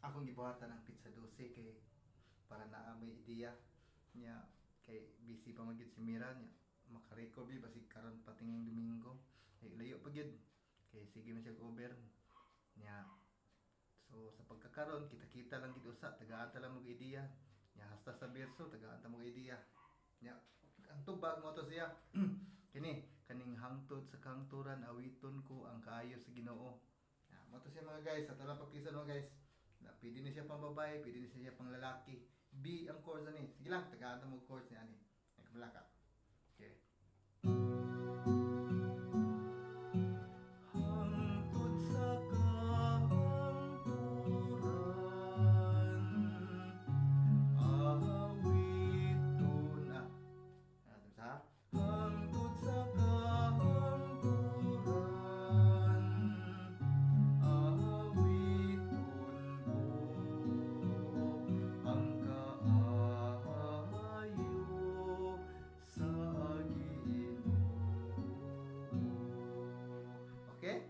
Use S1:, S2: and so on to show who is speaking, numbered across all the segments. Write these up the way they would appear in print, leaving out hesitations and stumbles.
S1: Akong gibuhatan ang petsa 12 kay para naa may ideya niya, kay busy pa man gyud si Mira niya, maka-record bi basig karon patingin Domingo kay layo pa gyud kay sige man siya over niya. So sa pagkakaron, kita-kita lang gid usa, tagaan ta lang og ideya niya, hasta sa berso tagaan ta mo ideya niya. Ang tubag mo to siya kini kaning "Hangtod sa kahangturan awiton ko ang kaayo sa Ginoo." Ya, mo to siya, mga guys, sa lang pagkisa, mga guys. Na pwede ni siya pang babae, pwede ni siya pang lalaki. B ang chords ani. Sige lang, tagaan ta mo chords niya ani. Ay kamalaka. Okay. Hangtod sa kahangturan awiton ah. Natin sa hangtod sa kahangturan awiton ko ang kaayo sa Ginoo. Okay?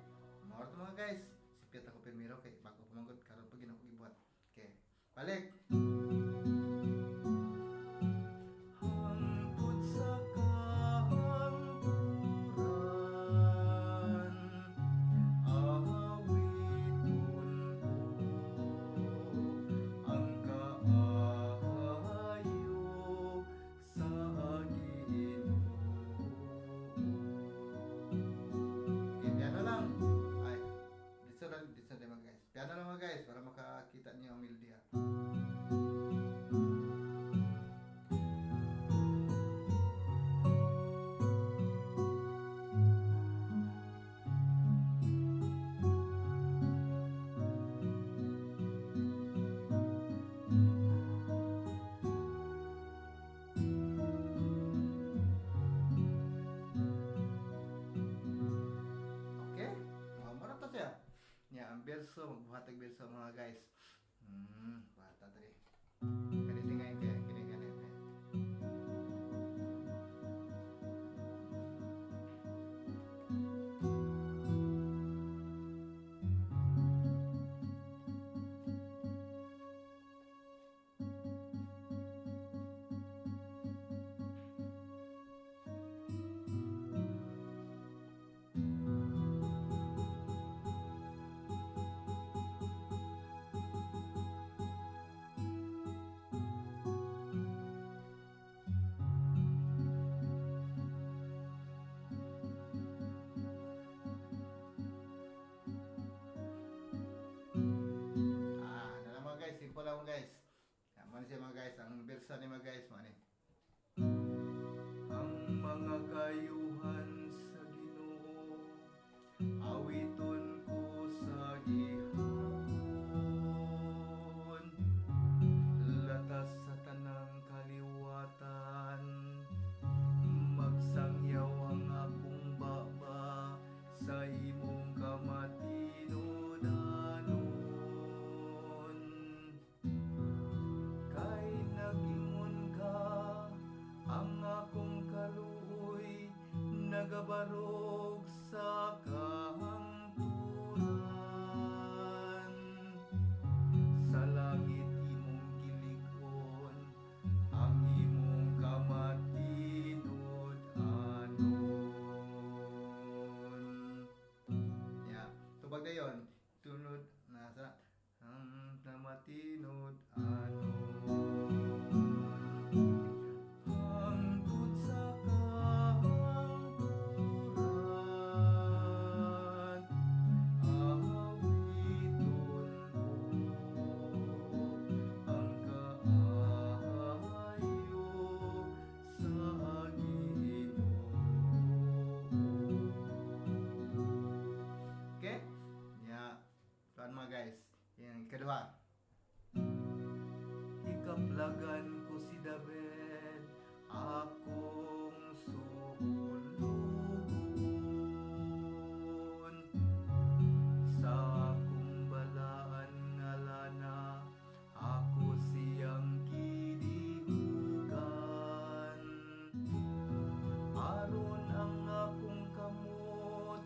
S1: Mao to, mga guys. Sipyat ako primero kay bago pa manggod, karon pa gina ko gibuhat. Okay. Balik. Hangtod sa kahangturan awiton ko ang kaayo sa Ginoo. Okay, piano lang. Ay, dito lang, mga guys. Piano lang, mga guys, para makakita niyo ang melodiya. Okay? Oh, mura to siya. Nya, ang berso, magbuhat og berso, mga guys. Bata diri. Kani tingay kay kini kani. Ah, na lang, mga guys, simple lang, mga guys. Yan, mo siya, mga guys, ang berso ni mga guys, mo ni. Ang mga kayuhan sa Ginoo awiton ko sa gihapon, latas sa tanang kaliwatan magsangyaw ang akong baba sa imong kamatinudanon, kay nag-ingon ka, ang akong kaluoy nagabarog sa kahangturan. Sa langit imong gilig-on ang imong kamatinud-anon. Ya, tubag dayon, tunod na sa ang kamatinud-anon. Hangtod sa kahangturan awiton ko ang kaayo sa Ginoo. Okay? Ya, tuan, mga guys. Yan, ikaduha. Ikaplagan ko si David, akong sulugoon. Sa akong balaan nga lana, ako siyang gidihugan. Aron ang akong kamot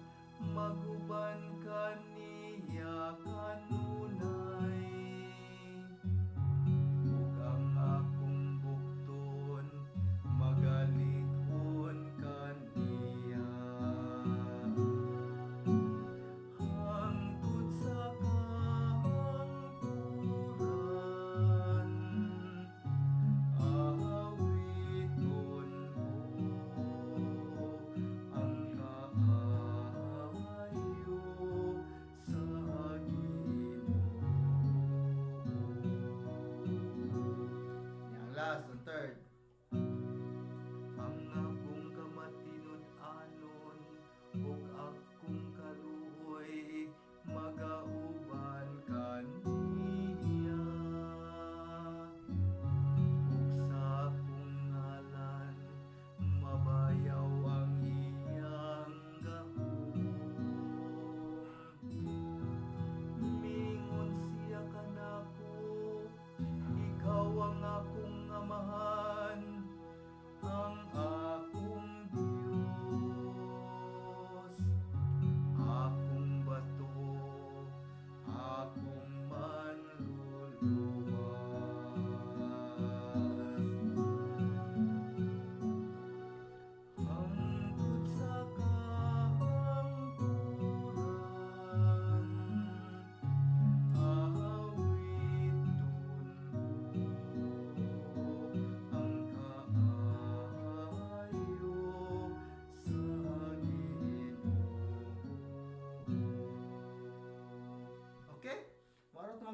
S1: maguban kaniya kanunay.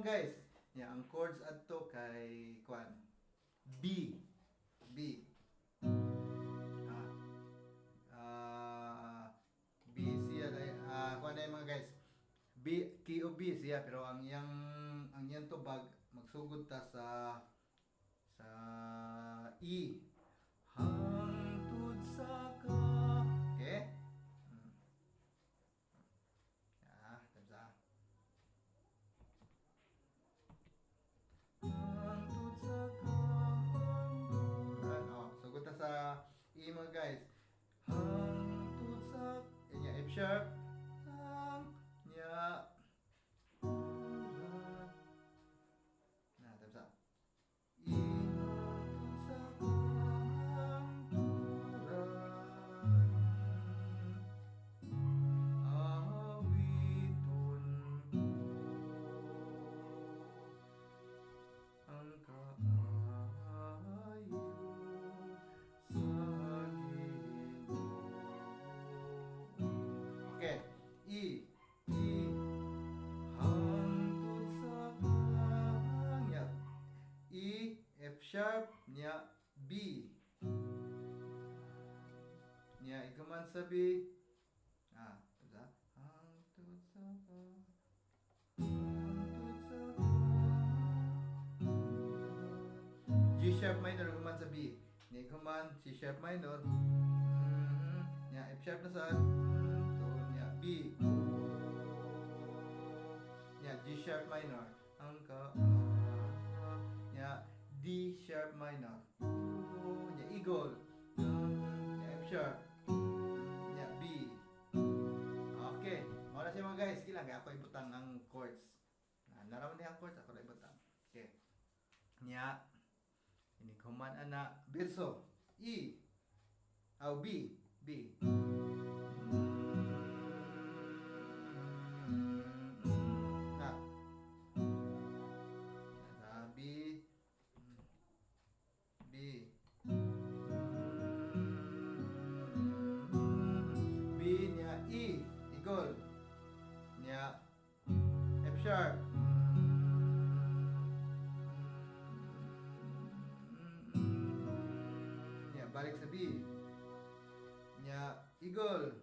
S1: mga guys. Nya ang chords adto kay kwan, B. B. B siya dai, kuan dai, mga guys. B, key of B siya, pero ang iyang tubag magsugod ta sa E. Hangtod sa ka. Okay? Times ah. Hangtod sa kahangturan. Oh, sugod ta sa E, mga guys. Hangtod sa nya F sharp. Hang nya turan. Na, times ah. Ihangtod sa kahangturan. Awiton ko ang kaayo sa Ginoo. Okay. E. E. Hangtod sa kang. E, F sharp, nya B. Nya ikaman sa B. Diba? Hangtod sa ka. Hangtod sa ka. G sharp minor human sa B. Nya ikaman C sharp minor. Nya F sharp na sa to nya B. Nya G sharp minor. Ang ka nya D sharp minor. Nya eagle. Nya F sharp. Nya B. Okay. Mao na siya, mga guys. Sige lang, kay ako ibutang ang chords. Na naraman niya ang chords, ako na ibutang. Okay. Nya inig human ana verso E. Aw, B. B. Na. Sa B. B. B nya E equal nya F sharp. Nya balik sa B. Nya eagle.